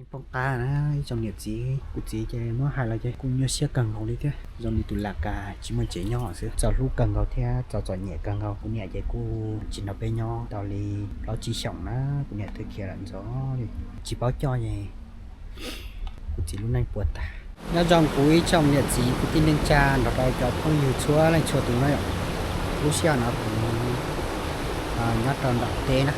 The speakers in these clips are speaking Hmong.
Poob qab na ib tsoom niam txiv, kuv txiv ces muab hais los ces kuj nyuaj siab kawg nkaus li thiab, zoo li tus lam kas tsis muaj tsev nyob xwb, txom hlub kawg nkaus thiab txom txom nyem kawg nkaus. Kuv niam ces kuj tsis nrog peb nyob tau li plaub tsib xyoos na, kuv niam twb khiav lawm ntxov li, tsis paub coj es kuv txiv lub neej puas tag. Nyob zoo kuv ib tsoom niam txiv kwv tij neej tsa nrog rau cov phooj ywg txhua leej txhua tus na yom. Lub sij hawm no kuv nyob rau nram teb na,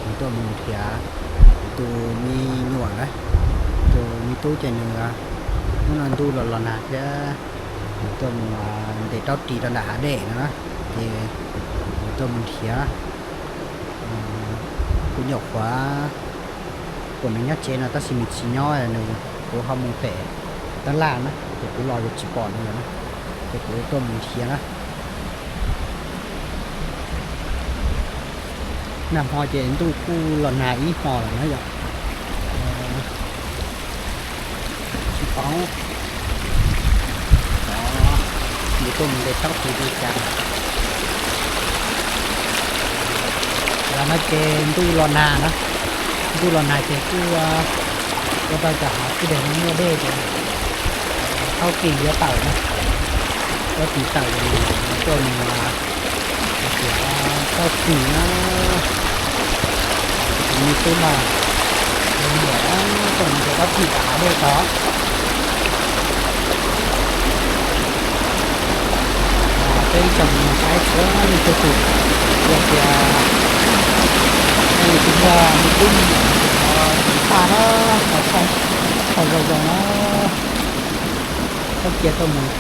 kuv tuaj mus nrhiav kuv tus me nyuam na, tus me tub ces nws hnub no ntuj los los nag thiab, kuv tuaj mus ntes raub ris rau nram hav dej no na, ces kuv tuaj mus nrhiav kuv nyuam qhuav, kuv nws nyob tsev no tab sis nws tsis nyob, nws, kuv ho mus pem tab laj na ces kuv los yuav tsis pom nws lawm na, ces kuv tuaj mus nrhiav na. Nag hmo ces ntuj kuj los nag ib hmo lawm na yom. Tsis paub, kuv tuaj mus ntes raub ris li cas. Los no ces ntuj los nag na, ntuj los nag ces kuj ua rau cov hav kuj dej, muaj dej ces thaub ris yuav tawm na, thaub ris tawm ces kuv tuaj mus nrhiav thaub ris na. Tus me tub no, tus me nyuam tuaj mus ntes thaub ris rau hav dej tod. Peb ib tsoom saib txhua leej txhua tus, yog tias nej leej twg muaj me tub me nyuam ces thov txhawb nqa na, thov saib txhawb nqa zoo zoo na, txhob cia tuaj mus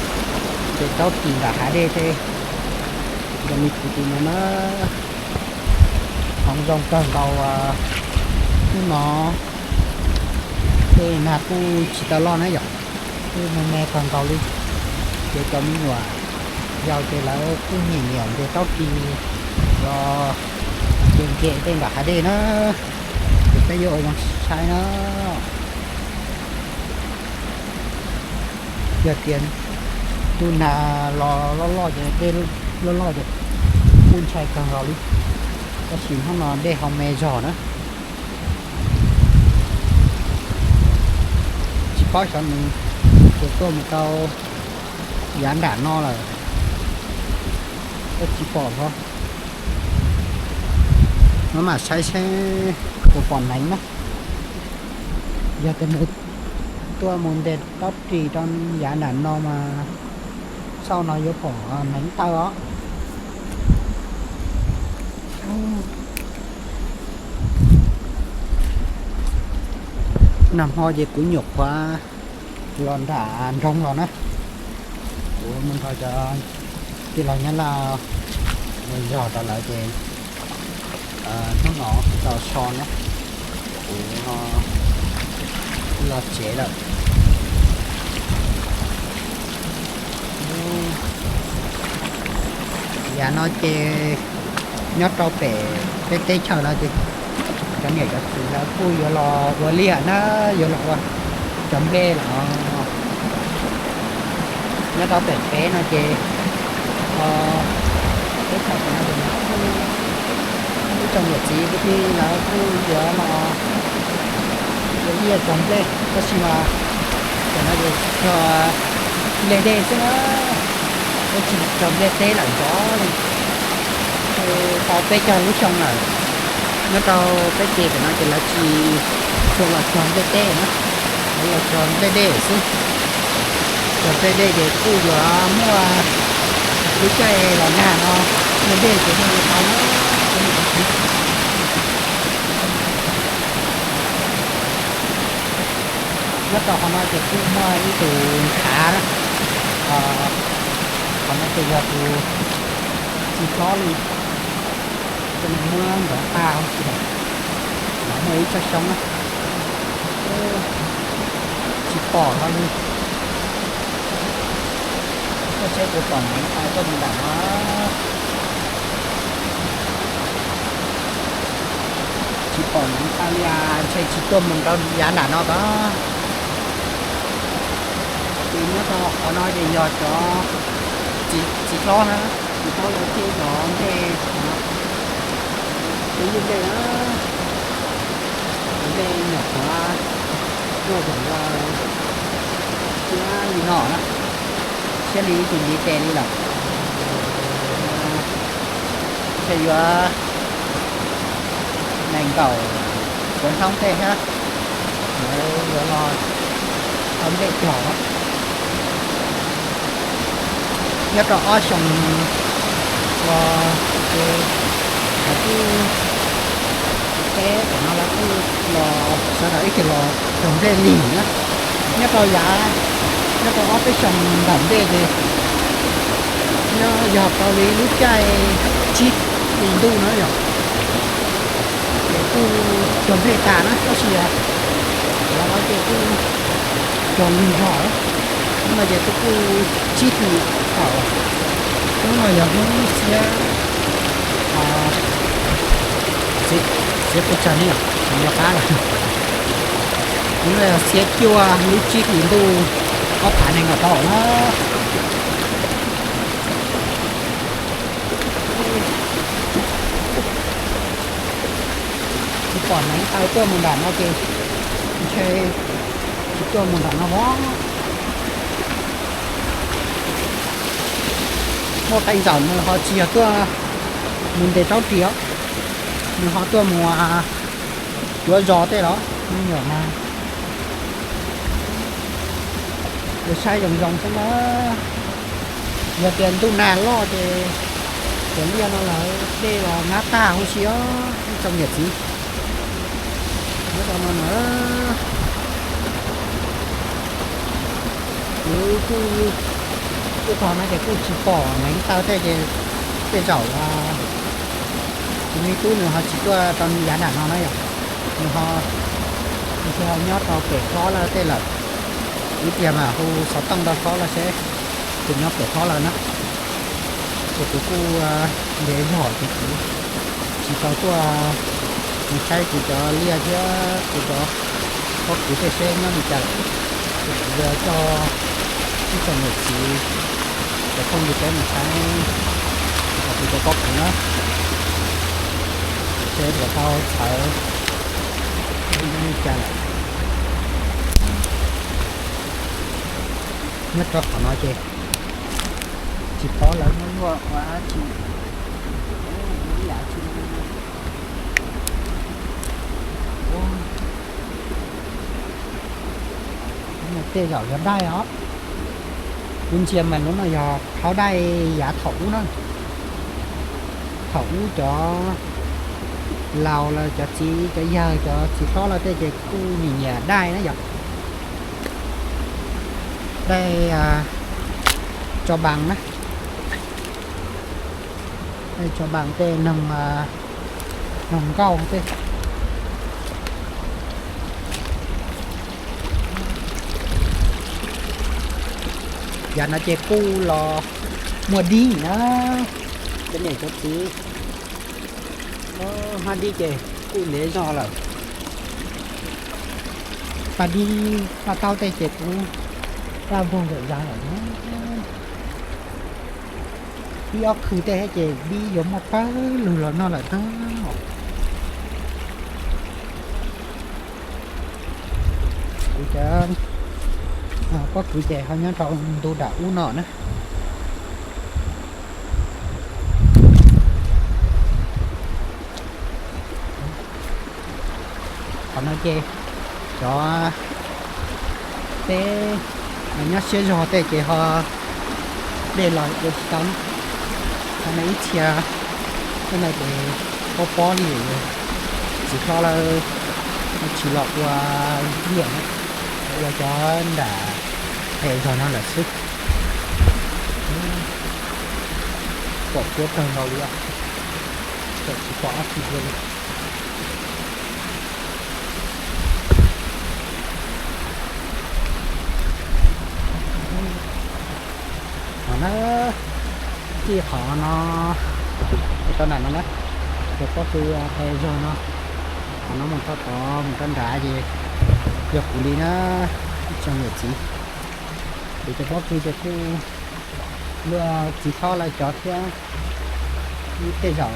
ntes thaub ris nram hav dej tej. Yog me kwv tij no na, hmoov zoo kawg nkaus, hnub no tej nag kuj tsis tau loj na yom, kuj me me kawg nkaus li. Ces cov me nyuam yaus ces lawv kuj nyiam nyiam ntes thaub ris los nce nce tej nram hav dej na, ces peb yuav ua zoo saib na. Yog tias ntuj nag los loj loj ces dej loj loj ces kuj ntshai kawg nkaus li, tab sis hnub no dej ho me zog na. Tsis paub xyov nws puas tuaj mus rau yav nram no lawm, twb tsis pom hlo. Maj mam saib seb puas pom neev na. Yog tias nws tuaj mus ntes thaub ris rau yav nram no mas xauj no yuav pom neev taw os. Nag hmo ces kuv nyuam qhuav los nram nroog los na, kuv mus nrog cov tij laug Nyab Laj mus zog rau lawv ces hnub no kuv tau so na, kuv los tsev lawm. Yav no ces nyob rau pem peb teb chaws no ces cov niam cov txiv lawv kuj yuav los ua liaj na, yuav los ua cov nplej los. Nyob rau pem peb no ces teb chaws pem no ces ib tsoom niam txiv kwv tij lawv kuj yuav los ua liaj cog nplej, tab sis mas pem no ces cog nplej dej xwb na, peb tsis cog nplej teb lawm ntxov li. Tau peb caug lub xyoo lawm, nyob rau peb ces pem no ces lawv tsis tshua los cog nplej teb na, lawv los cog nplej dej xwb. Cog nplej dej ces kuj yuav muaj lub caij los nag no, nplej dej ces muaj yuav tau na. Nyob rau qhov no ces kuj muaj ib tus nthav na, qhov no ces yog tus txiv hlob li, ces nws muab ntov tag huv si lawm. Nov muaj ib tsob xyoob na, tsis pom hlo li. Tuaj seb puas pom neev taw tuaj mus nram no. Tsis pom neev taw li, ntshe tsis tuaj mus rau yav nram no tod. Ces nyob rau qhov no ces yog cov txiv hlob na, txiv hlob lawv thiaj cov nplej no, tej yij nplej na, cov nplej nyuam qhuav Kuj tseem yog siab li no na, siab li ib tug ntiv tes li lawm. Ntshe yuav nees nkaum xuv hnub tej thiab, yuav los tau nplej cog. Nyob rau ob xyoo los ces kuj, peb tam no los kuj los sawv daws ib tug los cog nplej lig na. Nyob rau yav, nyob rau ob peb xyoo ntawm ntej ces nyob yog tau li lub caij tsib hlis ntuj na yom, ces kuj cog nplej tas na, tab sis yog los no ces kuj cog lig zog. Hnub no ces kuj kuj tsib hlis thaum, hnub no yog hnub xiab, xiab peb tsag ne yom, tsis nco qab lawm. Hnub no yog xiab cuaj lub tsib hlis ntuj ob phav nees nkaum rau na. Tsis pom neev taw tuaj mus nram no ces ntshe tsis tuaj mus nram no os. Muaj qee zaum nws ho tsis yog tuaj mus ntes raub ris os, nws ho tuaj mus cuav zos tej los me nyuam mas yuav saib zoo zoo xwb na. Yog tias ntuj nag loj ces cov liaj no lawv dej los nyab tag huv si os ib tsoom niam txiv. Nyob rau no na, kuv kuj, kuj tog no ces kuj tsis pom neev taw tej ces tej zaum kuv me tub nws ho tsis tuaj rau yav nram no na yom. Nws ho, nws ho nyob rau pem hlob lawm tej lawm. Ib pliag mam hu xov tooj rau hlob lawm seb tus nyob pem hlob lawm na. Ces kuv kuj ntev zog ces kuv tsis tau tuaj mus saib kuv cov liaj thiab kuv cov pob kws tej seb nyob li cas lawm. Ces kuv yuav coj ib tsoom niam txiv cov phooj ywg peb mus saib kuv cov pob kws na, seb puas tau txhawv nyob li cas lawm. Nyob rau qhov no ces tsis paub lawv muaj luaj ua dab tsi, ib yam tsi. Tej zaum yog daij os. Kuv ntsia mas lub no yog phab daij yav thaum ub na. Thaum ub cov laus los cov txiv cov yawg cov txiv hlob lawm tej ces kuj nyiam nyiam daij na yom. Daij tso bas na, daij tso bas tej noog, noog nkauj tej. Yav no ces kuj los muaj dib na, cov niam cov txiv, hab dib ces kuj ntev zog lawm. Paj dib paj taub tej ces kuj daj vog zom zaws lawm na. Ib ob khw tej ces dib yuav muaj pawg lug los noj lawm na. Kuv cov pob kws ces ho nyob rau ntu nram ub no na. Qhov no ces cov peb nyob siab zog tej ces ho dej los ua tsis tau na. Qhov no ib txhia tej no ces pob pob li, txiv hlob lawv tsis los ua liaj na, ua cov nram es zog no lawm xwb. Pom cuab kawg nkaus li os, pom tsis pom dab tsi dua li. Qhov na, txij qhov no mus rau nram no na, cov pob kws es zog no, qhov no mus rau tod mus rau nrad ces yog kuv li na, ib tsoom niam txiv. Ces cov pob kws ces kuj luaj txiv hlob lawv cov thiab, tej zaum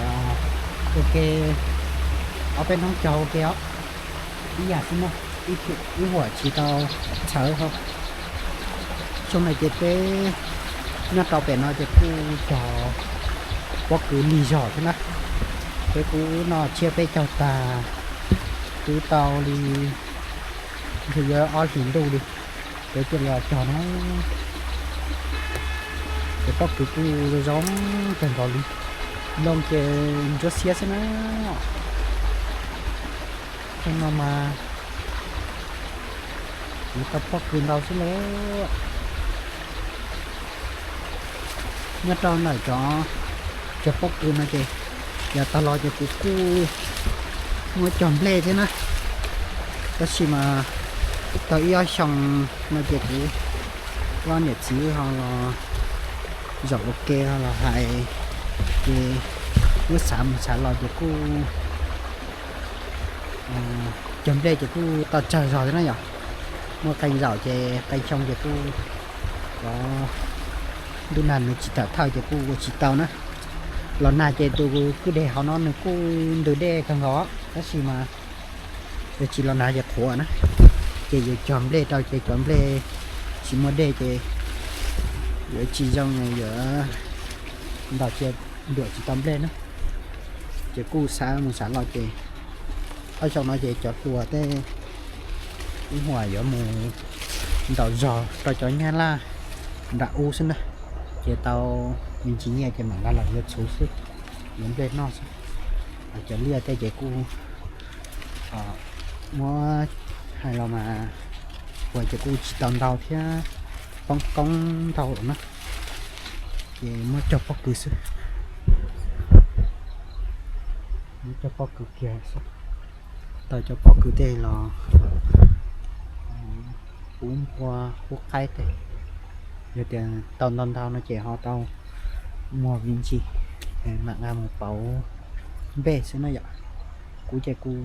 ua ke ob peb hnub cog ua ke os, ib yam xwb na. Ib huam tsis tau txhawv ho. Xyoo no ces peb nyob rau pem no ces kuj cog pob kws lig zog thiab na. Peb kuj noj tshiab peb caug tag, twb tau li ntshe yuav ob hlis ntuj li, peb thiaj li cog no. Ces pob kws kuj zoo kawg nkaus li, loo ces ntsuab xiab xwb na. Xyoo no mas kuv tau pob kws ntau xwb lauj. Nyob rau ntawm cov, cov pob kws no ces yav tag los ces kuv kuj muab cog nplej thiab na, tab sis mas tau ib ob xyoo no ces kuv ob niam txiv ho los zaum ua ke ho los hais, ces muab xav mus xav los ces kuj cog nplej ces kuj tau tsawg zog thiab na yom. Muaj qee zaum ces qee xyoo ces kuj cov ntuj nag nws tsis tawm thawj ces kuj ua tsis tau na. Los nag ces tus kwj deg hauv no nws kuj ntws dej kawg nkaus tab sis mas yuav tsis los nag ces qhuav na, ces yuav cog nplej rau ces cov nplej tsis muaj dej ces yuav tsis zoo, yuav ntaus cia nruam tsis tau nplej na. Ces kuj xav mus xav los ces ob xyoo no ces cov hluas tej ib huam yuav mus ntaus zog rau cov nyab laj nram ub xwb na, ces tau me ntsis nyiaj ces mam nqa los yuav txhuv xwb, yuav nplej noj xwb. Cov liaj tej ces kuj muab hais los mas ua ces kuj tsis tau ntau thiab, poob koob ntau lawm na, ces muab cog pob kws xwb. Muab cog pob kws kiag xwb, tau cov pob kws tej los pub npua pub qaib tej, yog tias tau ntau ntau no ces ho tau muag me ntsis, mam nqa mus pauv nplej xwb na yom. Kuv ces kuv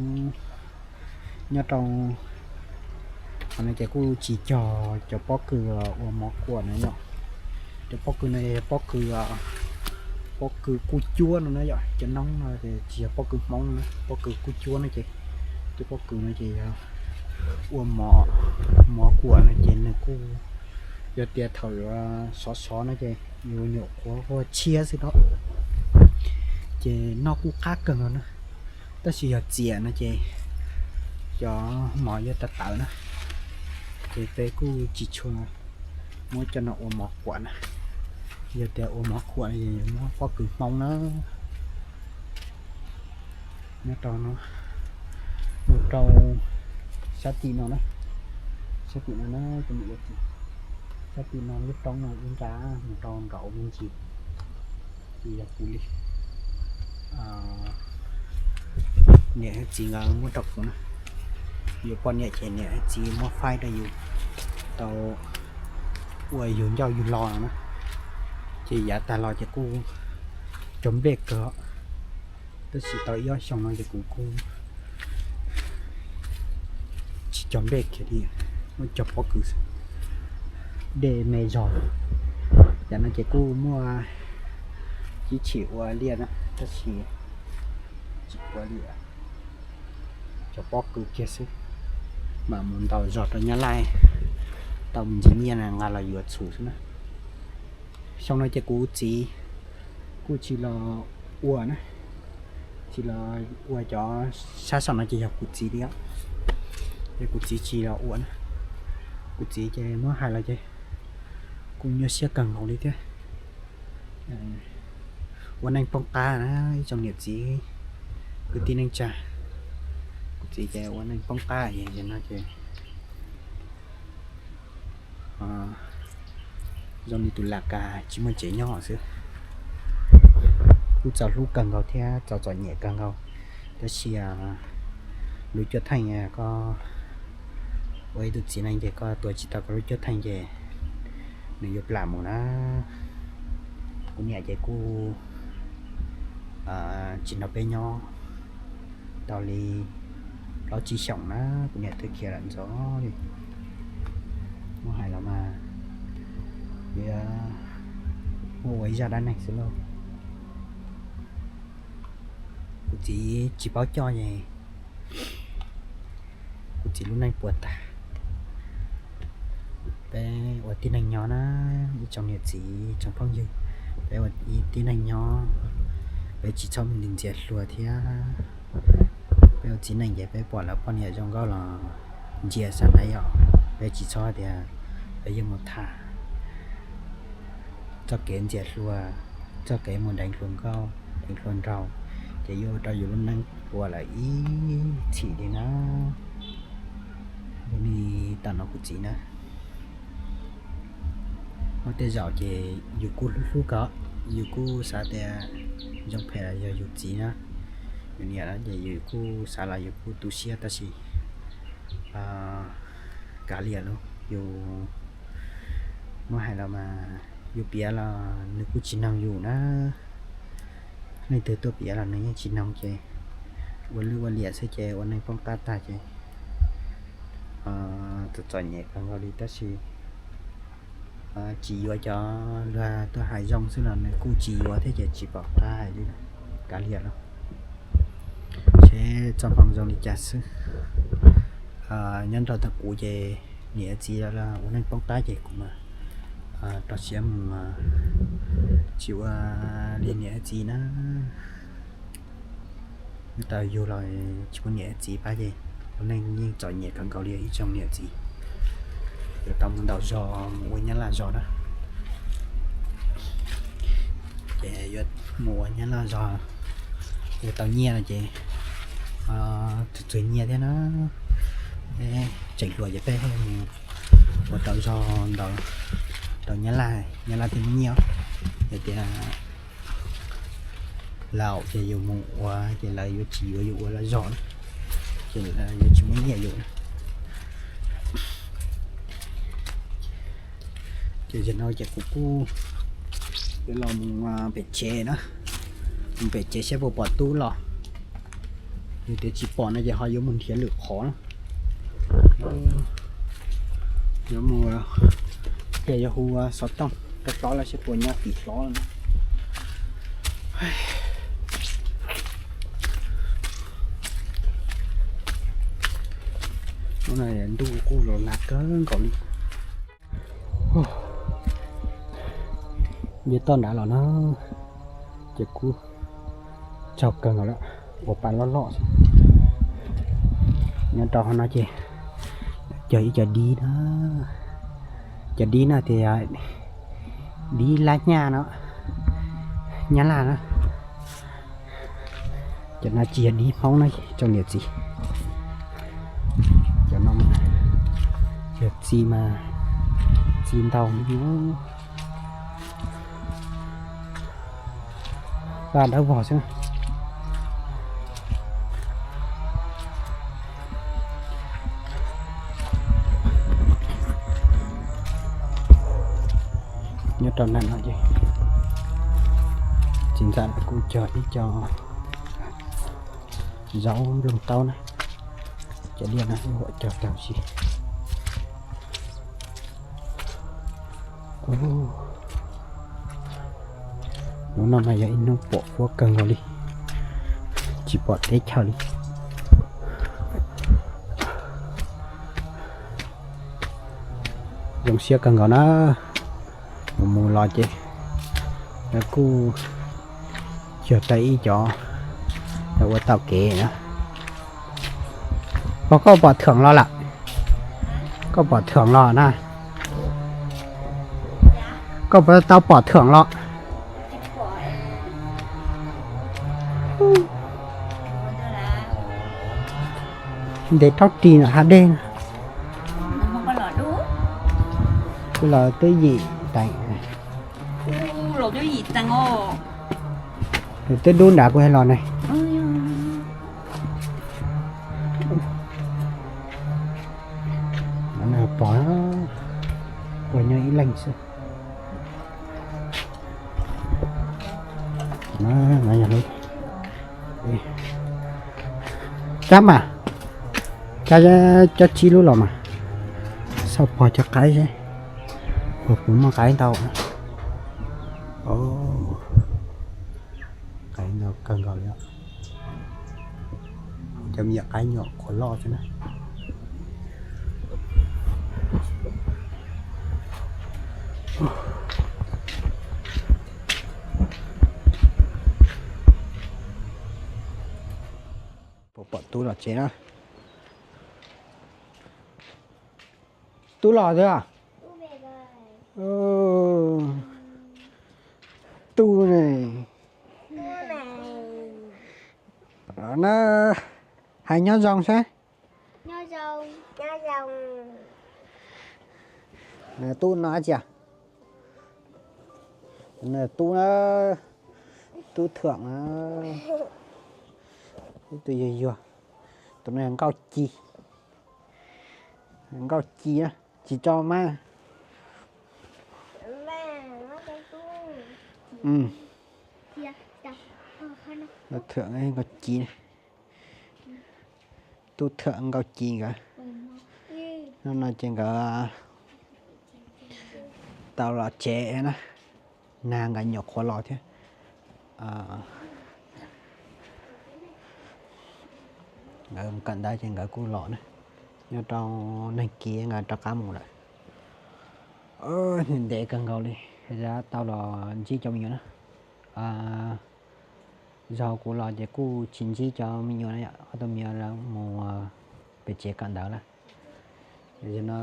nyob rau qhov no ces kuj tsis cog cov pob kws ua mov kuam na yom. Cov pob kws no yog pob kws, pob kws kuj cuab no na yom. Cov noob no tsis yog pob kws Hmoob na, pob kws kuj cuab no ces, cov pob kws no ces yog ua mov, mov kuam no ces nws kuj, yog tias thaum yuav sov sov no ces yus nyuam qhuav ua tshiab xwb na, ces noj kuj qab kawg nkaus na. Tab sis yog txias no ces cov mov yuav tawv tawv na, ces peb kuj tsis tshua muab cov no ua mov kuam na. Yog tias ua mov kuam no es muab pob kws Hmoob na. Nyob rau no, mus rau sab tim no na, sab tim no na, sab tim no lub roob no ib nrab mus rau nraud me ntsis, tsis yog kuv li, niam thiab txiv nkawd muab rau kuv na. Yus poj niam ces niam thiab txiv muab faib rau yus tau ua yus ncauj yus lo no na. Ces yav tag los ces kuj cog nplej kawg, tab sis tau ib ob xyoo no ces kuv kuj tsis cog nplej kiag li, muab cog pob kws xwb. Dej me zog, yav no ces kuj muaj ib chim ua liaj na, tab sis tsis ua li, cog pob kws kiag xwb, mam mus ntaus zog rau Nyab Laj, tau me ntsis nyiaj na nqa los yuav txhuv xwb na. Xyoo no ces kuv txiv kuj tsis los ua na, tsis los ua cov sab saum no ces yog kuv txiv li os. Ces kuv txiv tsis los ua na, kuv txiv ces muab hais los ces kuj nyuaj siab kawg nkaus li thiab. Ua neej poob qab na ib tsoom niam txiv kwv tij neej tsa, kuv txiv ces ua neej poob qab no ces zoo li tus lam kas tsis muaj tsev nyob xwb. Kuj txom hlub kawg nkaus thiab txom txom nyem kawg nkaus, tab sis lub cuab theej koj ua ib tug txiv neej ces koj tuav tsis tau koj lub cuab theej ces nws yuav plam mus na. Kuv niam ces kuj tsis nrog peb nyob tau li plaub tsib xyoos na, kuv niam twb khiav lawm ntxov li. Muab hais los mas yuav muaj ua ib zaj dab neeg xwb lauj. Kuv txiv tsis paub coj es kuv txiv lub neej puas tag. Peb ua tib neeg nyob na, ib tsoom niam txiv tsoom phooj ywg, peb ua ib tib neeg nyob, peb tsis txhob mus ntxias hlua thiab. Peb ua txiv neej ces peb pom lawv poj niam zoo nkauj los ntsia xav na yom, peb tsis txhob tias peb yuav mus tham txoj kev ntxias hlua, txoj kev mus deev hluas nkauj deev hluas nraug, ces yuav ua rau yus lub neej puas lawm ib txhis li na. Li tam no kuv txiv na, muaj tej zaum ces yus kuj hlub hlub ko, yus kuj xav tias zoo phem los yog yus txiv na, yus niam na ces yus kuj xav los yus kuj tu siab tab sis kav liam lauj, yus muab hais los mas yus piav los nws kuj tsis noog yus na. Leej twg tuaj piav los nws yeej tsis noog ces ua lwj ua liam xwb ces ua neeg poob qab tag ces txom txom nyem kawg nkaus li tab sis tsis yuav cov luag tuaj hais zoo xwb los nws kuj tsis yuav thiab ces tsis pom qab hais li, kav liam lauj. Seb txoj hmoo zoo li cas xwb. Nyob nrog tau kuv ces niam txiv ua neej poob qab ces kuv mas rau siab mus tsis ua li niam txiv na. Nyob tau yug los tsis muaj niam txiv pab ces ua neej yeej txom nyem kawg nkaus li ib tsoom niam txiv. Yuav tau mus ntaus zog mus ua nyab laj zog na. Ces yuav mus ua nyab laj zog, yuav tau nyiaj no ces txhua txhua nyiaj thiab na. Tseem hluas ces peb mus ua tau zog ntawd rau nyab laj, nyab laj thiaj muaj nyiaj. Yog tias laus ces yus mus ua ces lawv yuav tsis yuav yus ua laj zog na, ces lawv yuav tsis muaj nyiaj yus na. Ces zaum no ces kuv kuj yuav los mus pem tsev na, mus pem tsev seb puas pom tub los. Yog tias tsis pom no ces ho yuav mus nrhiav lwm qhov na. Yuav mus, ces yuav hu xov tooj rau hlob lawv seb puas nyob tim hlob no. Hnub no ntuj kuj los nag kawg nkaus li. Nce toj nrad los na, ces kuj tsaug kawg nkaus lawm, ua pa loj loj xwb. Nyob rau hauv no ces cog ib co dib na, cov dib no tias dib lab nyaj no, nyab laj na. Cov no tsis yog dib Hmoob na tsoom niam txiv. Cov no yog txi mas txi ntau li, vaj dawb vog xwb. Nyob rau ntawm no ces txiv ntxawm kuj cog ib co zaub nplooj taub na, cov liaj no huam cog tag si. Hnub no mas yog ib hnub pom huab kawg nkaus li, tsis pom teb chaws li. Zoo siab kawg nkaus na, mus mus los ces lawv kuj cog tau ib co, lawv ua tau kev na. Pog koj pom thwm los lawm? Koj pom thwm los na? Koj puas tau pom thwm los? Ntev rau ris no hav dej no. Kuv los twb yim teev, twb dub nrad kuv los ne. Pog, puas nyob ib leeg xwb. Cab mas, cab cov tsib lub los mas, xauj pog cov qaib seb puas muaj qaib ntau. Qaib ntau kawg nkaus li. Cov me nyuam qaib nyuam qhuav loj xwb na. Puas pom tub los tsev na? Tub los twg? Tub ne. Na, hais nyob zoo seb. Tub no dab tsi? Tub na, tub Thượng na. Ib tug yuag yuag. Tus no Nkauj Ci. Nkauj Ci na, tsis tso mab. Thượng Nkauj Ci, tub Thượng Nkauj Ci nkawd. Hnub no ces nkawd tau los tsev na, nag nkawd nyuam qhuav los thiab. Nkawd kawm ntawv ces nkawd kuj los na, nyob rau neeg kiv nkawd rov qab mus lawm. Ntev kawg nkaus li, tau los ntsib cov me nyuam na. Zog kuv los ces kuj tsis ntsib cov me nyuam na, ob tug me nyuam lawv mus pem tsev kawm ntawv lawm. Yog no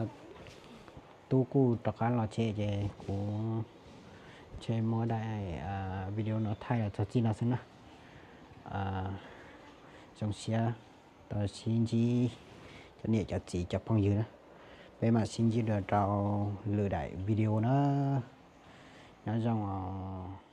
tub kuj rov qab los tsev ces kuv ntshe muab daim video no thaij los txog txij no xwb na. Zoo siab tau sib ntsib cov niam cov txiv cov phooj ywg na. Peb mam sib ntsib dua rau lwm daim video na. Nyob zoo os.